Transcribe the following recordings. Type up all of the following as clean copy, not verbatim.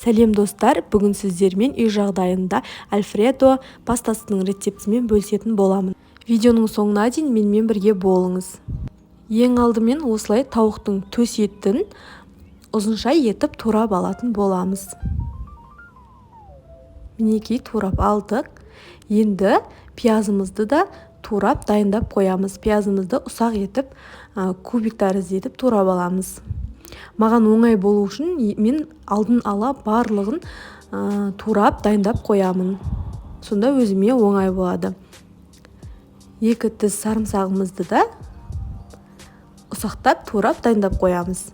Сәлем, достар! Бүгін сіздермен үй жағдайында альфредо пастасының рецептімен бөлісетін боламын. Видеоның соңына дейін менімен бірге болыңыз. Ең алдымен осылай тауықтың төс етін ұзынша етіп турап алатын боламыз. Мінекей, турап алдық. Енді пиязымызды да турап дайындап қоямыз. Пиязымызды ұсақ етіп, кубик тәрізді етіп турап аламыз. Маған оңай болу үшін мен алдын ала барлығын турап дайындап қоямын. Сонда өзіме оңай болады. 2 тіс сарымсағымызды да ұсақтап турап дайындап қоямыз.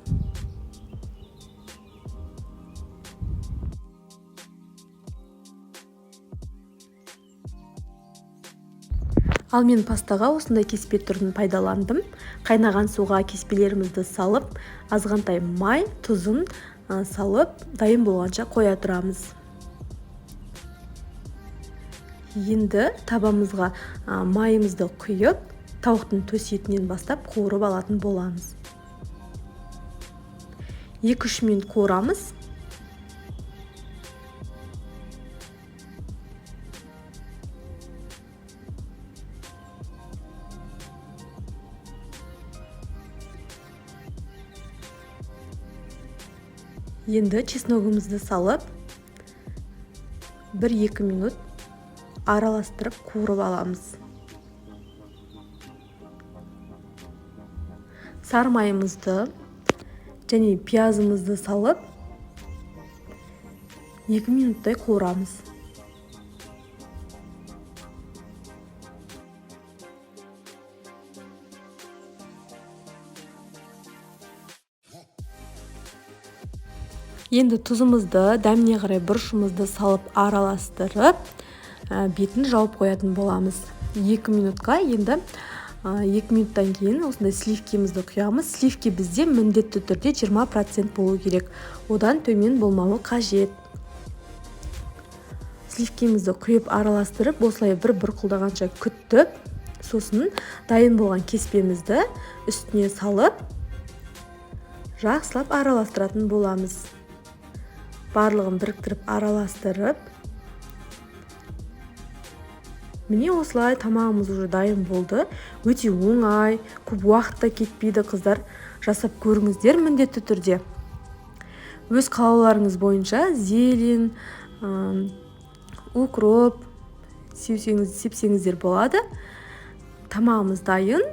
Ал мен пастаға осындай кеспе түрін пайдаландым. Қайнаған суға кеспелерімізді салып, азғантай май, тұзын салып, дайын болғанша қоя тұрамыз. Енді табамызға майымызды құйып, тауықтың төс етінен бастап қуырып алатын боламыз. 2-3 минут қуырамыз. Енді чесногымызды салып, 1-2 минут араластырып қуырып аламыз. Сары майымызды және пиязымызды салып, 2 минуттай қуырамыз. Енді тұзымызды, дәміне қарай бұрышымызды салып араластырып, бетін жауып қоятын боламыз. 2 минутқа. Енді 2 минуттан кейін осындай сливкемізді құямыз. Сливки бізде міндетті түрде 20% болу керек. Одан төмен болмауы қажет. Сливкемізді құйып араластырып, осылай бір бұрқылдағанша күтіп, сосын дайын болған кеспемізді үстіне салып, жақсылап араластыратын боламыз. Барлығын біріктіріп араластырып, міне осылай тамағымыз уже дайын болды. Өте оңай, көп уақыт та кетпейді, қыздар. Жасап көріңіздер міндетті түрде. Өз қалауларыңыз бойынша зелень, укроп сепсеңіздер болады. Тамағымыз дайын.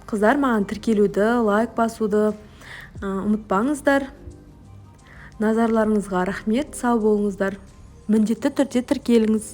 Қыздар, маған тіркелуді, лайк басуды ұмытпаңыздар. Назарларыңызға рахмет, сау болыңыздар. Міндетті түрде тіркеліңіз.